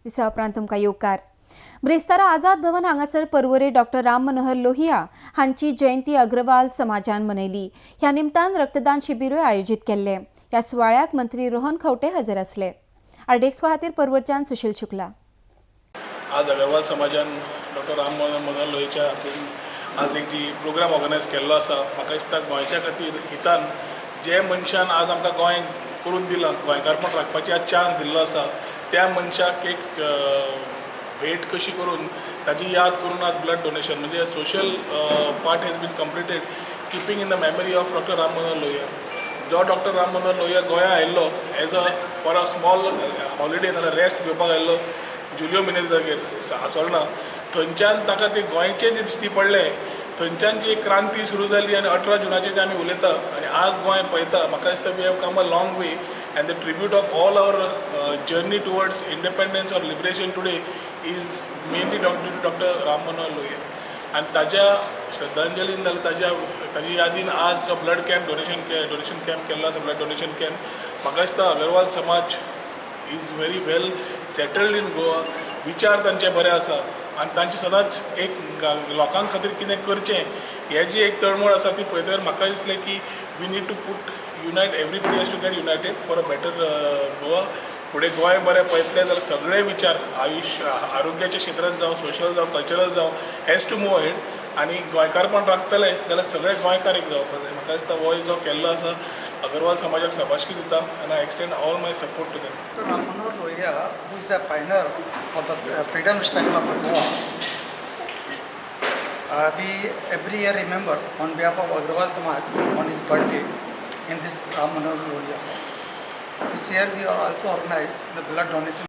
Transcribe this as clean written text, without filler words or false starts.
विसवा उपरांत तुमकां येवकार. ब्रेस्तारा आझाद भवन हांगासर पर्वरे डॉक्टर राम मनोहर लोहिया हांची जयंती अग्रवाल समाजान मनयली. ह्या निमतान रक्तदान शिबिरूय आयोजीत केल्ले. ह्या सुवाळ्याक मंत्री रोहन खंवटे हजर आसले. आरडीएक्स खातीर पर्वरच्यान सुशील शुक्ला. आज अग्रवाल समाजान डॉक्टर राम मनोहर लोहियाच्या हातून आज एक जी प्रोग्राम ऑर्गनायज केल्लो आसा, म्हाका दिसता गोंयच्या खातीर हितान जे मनशान आज आमकां गोंय करून दिलां, गोंयकारपण राखपाची आज चान्स दिल्लो आसा, त्या मनशाक एक भेट कशी करून ताजी याद करून आज ब्लड डोनेशन म्हणजे social part has been completed keeping in the memory of doctor Ram Manohar Lohia. जो डॉक्टर राम मनोहर लोहिया गोंया आयिल्लो as a for a small holiday नाल्यार रेस्ट घेवपाक आयिल्लो जुलियो मिनेजागेर आसोळणा, थंयच्यान ताका ते गोंयचें जें दिश्टी पडलें, थंयच्यान जी एक क्रांती सुरू जाली आनी 18 जुनाचेर जे आमी उलयता आनी आज गोंय पळयता, म्हाका दिसता we have come a long way and the tribute of all our journey towards independence or liberation today is mainly due to doctor Ram Manohar Lohia. आनी ताज्या श्रद्धांजलीन जाल्यार ताजी यादीन आज जो ब्लड कॅम्प डोनेशन कॅम्प केल्लो आसा, ब्लड डोनेशन कॅम्प, म्हाका दिसता अगरवाल समाज is very well settled in Goa. विचार तांचे बरे आसा आनी तांचे सदांच एक लोकां खातीर कितें करचें हे जी एक तळमळ आसा ती पळयतकीर म्हाका दिसलें की we need to put unite everybody has to get united for a better Goa. फुडें गोंय बरें पळयतलें जाल्यार सगळे विचार आयुश्य आरोग्याच्या क्षेत्रांत जावं, सोशल जावं, कल्चरल जावं, हॅज टू मूव अहेड. आनी गोंयकारपण राखतले जाल्यार सगळे गोंयकार एक जावपाक जाय. म्हाका दिसता हो जो केल्लो आसा अगरवाल समाजाक शाबासकी दिता आनी I extend all my support to them. Doctor Ram Manohar Lohia, who is the pioneer of the freedom struggle of the Goa, we every year remember on behalf of Agrawal Samaj on his birthday in this Ram Manohar Lohia Hall. This year we are also organized the blood donation